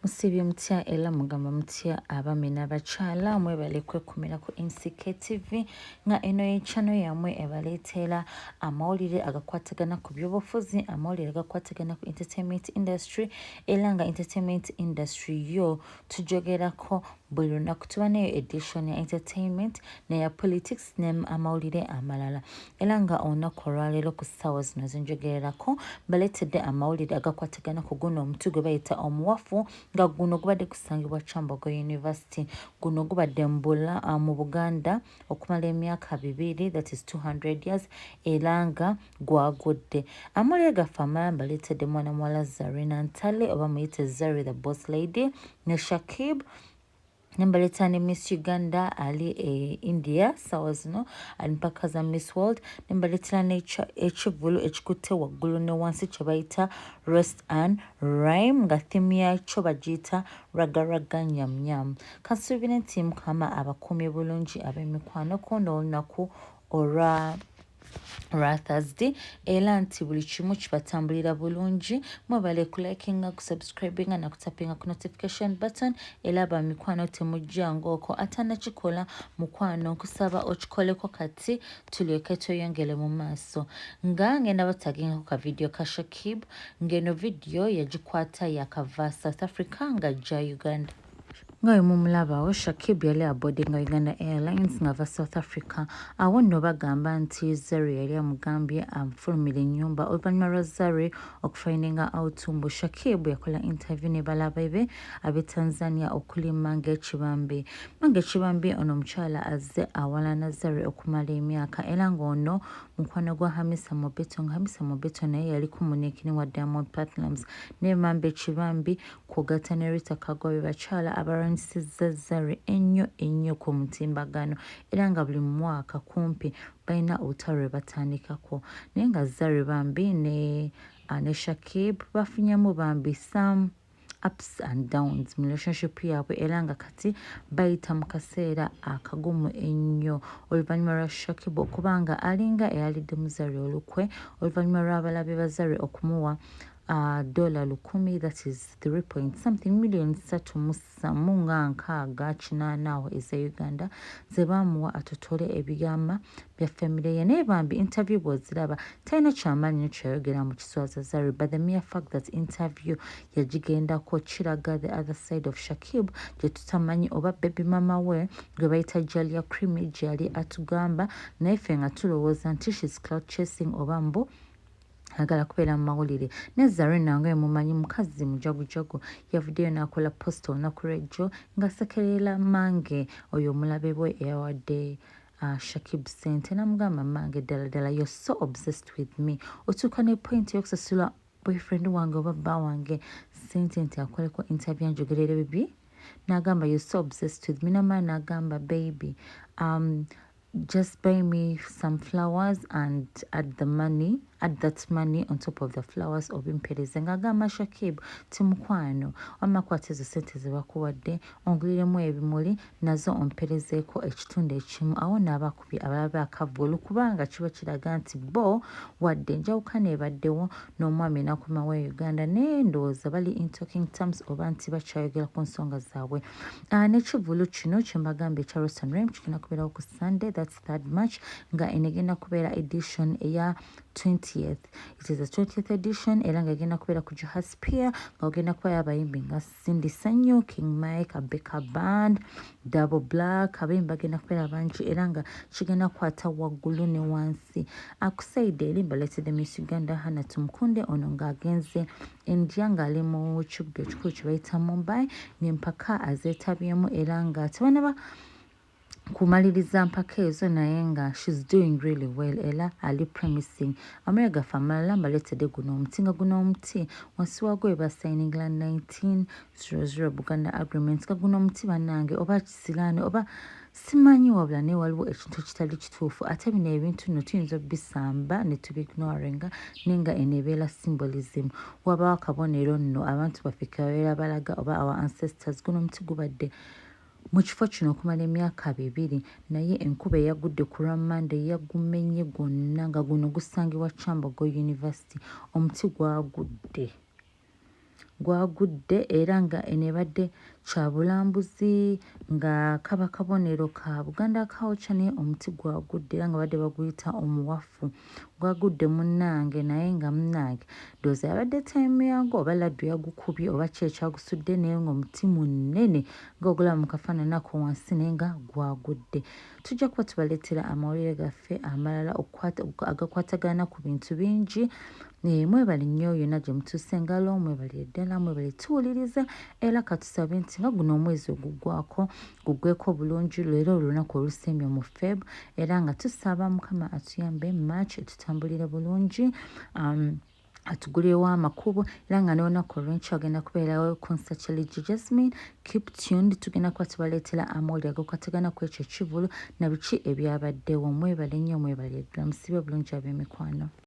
Musiibye mutya era mugamba mutya abaami n'abakyala, mwebale kwekumira ku NCK TV nga eno ye channel yammwe ebaleetera amawulire agakwatagana ku byobufuzi, amawulire agakwatagana ku entertainment industry, era nga entertainment industry yo tujogerako buli lunaku. Tuba neyo edition ya entertainment neya politics ne amawulire amalala. Era nga olunaku olwaleero ku ssaawa zino zenjogererako mbaleetedde amawulire agakwatagana ku guno omuti gwe bayita omuwafu, nga guno gubadde gusangibwa Kyambogo University. Guno gubadde mbula mu Buganda okumala emyaka 200, that is 200 years, era nga gwagudde. Amawulire gaffe amalala mbaleetedde mwana muwala Zarina Ntale, oba muyite Zari the Boss Lady, ne Shakib. Nembaleeta ne Miss Uganda ali e India sawa zino, ali mpaka za Miss World. Nembaleetera n'ekivvulu ekikutte waggulu ne wansi kye bayita Roast and Rhyme, nga theme yakyo bagiyita ragga nyam nyam. Kansuubire nti Mukama abakuumye bulungi ab'emikwano kuno olunaku olwa Thursday, era nti buli kimu kibatambulira bulungi. Mwebale kulikinga, kusubscribinga nakutapinga ku notification button. Era bamikwano, temujjanga okwo atanakikola, mukwano nkusaba okikoleko kati tulyoke tweyongere mu maaso. Nga ngenda batagingako ka video ka Shakib, ng'eno video yagikwata yakava South Africa ng'ajja Uganda. Nga bwe mumulabawo, Shakib yali aboardinga Uganda Airlines ng'ava South Africa. Awo nno bagamba nti Zari yali amugambye anfulumira ennyumba oluvannyuma lwa Zari okufindinga out mbu Shakib yakola interview ne balabe be ab'e Tanzania okuli Mange Kibambi. Mange Kibambi ono omukyala azze awalana Zari okumala emyaka, era ng'ono mukwano gwa Hamisa Mobeto, nga Hamisa Mobeto naye yaliko muninkini wa Diamond Platnumz. Ne Mange Kibambi kw'ogatta ne Rita Kagwa be bakyala abalwanyisizza Zari ennyo ennyo ku mutimbagano, era nga buli mwaka kumpi balina olutalo lwe batandikako. Naye nga Zari bambi ne Shakib bafunyemu bambi some ups and downs mu relationship yaabwe, era nga kati bayita mu kaseera akagumu ennyo oluvannyuma lwa Shakib okuba nga alinga eyaliddemu Zari olukwe oluvannyuma lw'abalabe ba Zari okumuwa $1,000, that is 3 point something million, 3 mu nga 60 8 awo eza Uganda, ze baamuwa atotole ebyama bya famire ye. Naye bambi interview bw'oziraba talina kyamaanyi nnyo kyayogera mu kiswaza Zari, but the mere fact that interview yagigendako kiraga the other side of Shakib gye tutamanyi, oba baby mama we gwe bayita Jalia Creamy gye yali atugamba, naye ffe nga tulowooza nti she's clout chasing oba mbu ayagala kubeera mu mawulire. Ne Zarina nga emumanyi, mukazi mujagujagu, yavuddeyo n'akola post olunaku lw'ejjo ng'asekerera Mange oyo omulabe bwe eyawadde Shakib sente, namugamba, "Mange, ddala ddala you're so obsessed with me, otuuka ne point y'okusasula boyfriend wange oba bba wange sente nti akoleko interview anjogerere bibi." N'agamba, "You're so obsessed with me." Namala n'agamba, "Baby, just buy me some flowers and add the money, add that money on top of the flowers, obimpereze." Ng'agamba Shakib ti, "Mukwano, wamma kwata ezo sente ze bakuwadde onguliremu ebimuli, nazo omperezeeko ekitundu ekimu." Awo n'abakubye abalabe akavvulu, kubanga kiba kiraga nti bo wadde enjawukana ebaddewo n'omwami n'akomawo e Uganda, naye ndowooza bali in talking terms oba nti bakyayogera ku nsonga zaabwe. N'ekivvulu kino kye mbagambye ekya Roast and Rhyme kigenda kubeerawo ku Sunday, that's 3rd March, nga eno egenda kubeera edition eya 20th. It is the 20th edition, era nga egenda kubeera ku Johas Pier, nga ogenda kubayo abayimbi nga Cindy Sanyu, King Mike, Abeka Band, Double Black. Abayimbi bagenda kubeera bangi, era nga kigenda kukwata waggulu ne wansi. Ku side eri mbaleetedde Miss Uganda Hannah Tumukunde, ono ng'agenze India, ng'ali mu kibuga ekikulu kye bayita Mumbai, ng'empaka azeetabyemu, era nga tebanaba kumaliriza mpaka ezo, naye nga she's doing really well era ali promising. Amawulire gaffe amalala mbaleetedde guno omuti, nga guno omuti wansi waagwo we basayiningira 1900 Buganda Agreement, nga guno omuti bannange oba kisiraani oba simanyi, wabula naye waliwo ekintu ekitali kituufu. Ate bino ebintu nno tuyinza obbisamba ne tubignoringa, naye nga eno ebeera symbolism, wabawo akabonero nno abantu baffe kebabeera balaga oba our ancestors. Guno omuti gubadde mu kifo kino okumala emyaka 200, naye enkuba eyagudde ku lwa Mande yagumenye gwonna, nga guno gusangibwa Kyambogo University. Omuti gwagudde. Gwagudde era nga eno ebadde kyabulambuzi nga kaba kabonero ka Buganda culture, naye omuti gwagudde era nga badde baguyita omuwafu. Gwagudde munnange, naye nga munnange ndowooza yabadde time yago oba laddu yagukubye oba ki ekyagusudde, naye nga omuti munene nga ogulaba mu kafaananyi ako wansi, naye nga gwagudde. Tujja kuba tubaleetera amawulire gaffe amalala agakwatagana ku bintu bingi. Mwebale nnyo yonna gye mutuuse engalo, mwebalire ddala, mwebale tuwuliriza. Era katusabe nti nga guno omwezi oguggwako guggweko bulungi. Leero olunaku olusembye mu Feb, era nga tusaba Mukama atuyambe March tutambulire bulungi, atugulirewo amakubo. Era nga n'olunaku olw'enkya agenda kubeerawo concert ya Lady Jasmine. Keep tuned, tugenda kuba tubaleetera amawulire agakwatagana ku ekyo ekivvulu na biki ebyabaddewo. Mwebale nnyo, mwebalire ddala, musibe bulungi ab'emikwano.